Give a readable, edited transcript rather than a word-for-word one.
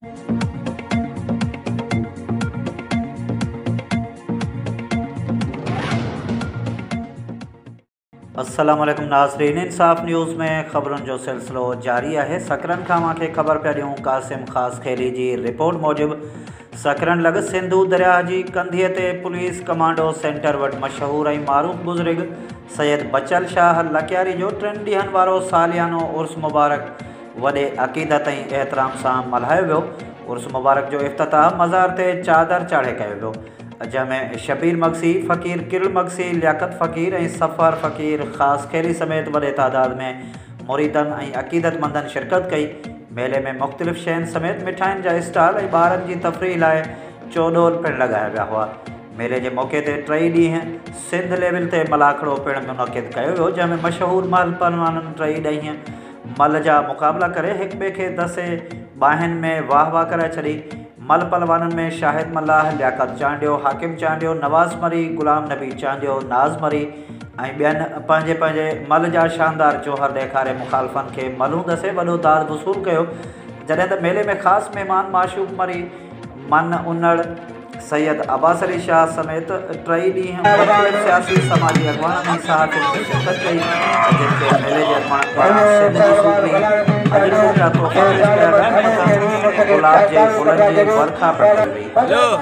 السلام عليڪم ناظرين انصاف نيوز ۾ خبرن جو سلسلو جاري آهي سڪرن کان اوهان کي خبر پيا ڏيون قاسم خاصخيلي جي رپورٽ موجب سڪرن لڳ سنڌو درياهه جي ڪنڌيء تي پوليس ڪمانڊو سينٽر وٽ مشهور ۽ معروف بزرگ سيد بچل شاهه لڪياري جو ٽن ڏينهن وارو ساليانو عرس مبارڪ وڏي عقيدت ۽ احترام سان ملهايو ويو عرس مبارڪ جو افتتاح مزار تي چادر چاڙهي ڪيو ويو جنهن ۾ شبير مگسي، فقير ڪرڙ مگسي، لياقت فقير ۽ صفر فقير خاصخيلي سميت وڏي تعداد ۾ مريدن ۽ عقيدتمندن شرڪت ڪئي. ميلي ۾ مختلف شين سميت مٺاين جا اسٽال ۽ ٻارن جي تفريح لاء چوڏول پڻ لڳايا ويا هئا. ميلي جي موقعي تي ٽئي ڏينهن سنڌ ليول تي ملاکڙو پڻ منعقد ڪيو ويو، جنهن ۾ مشهور مهل پهلوانن ٽئي ڏينهن ملهه جا مقابلا ڪري هڪ ٻئي کي دسي ٻانهن ۾ واهه واهه ڪرائي ڇڏي. ملهه پهلوانن ۾ شاهد ملاح، لياقت چانڊيو، حاڪم چانڊيو، نواز مري، غلام نبي چانڊيو، ناز مري ۽ ٻين پنهنجي پنهنجي ملهه جا شاندار جوهر ڏيکاري مخالفن کي ملهون دسي وڏو داد وصول ڪيو، جڏهن ته ميلي ۾ خاص مهمان معشوق مري، من انڙ، سيد عباس علي شاهه سميت ٽئي ڏينهن مختلف سياسي سماجي اڳواڻن ۽ صحافين به شرڪت ڪئي جن کي ميلي جي اڳواڻن پاران سنڌ جي سوکڙي اجرڪن جا تحفا پيش ڪيا ويا ۽ مٿن گلاب جي گلن جي ورکا پڻ ڪئي وئي.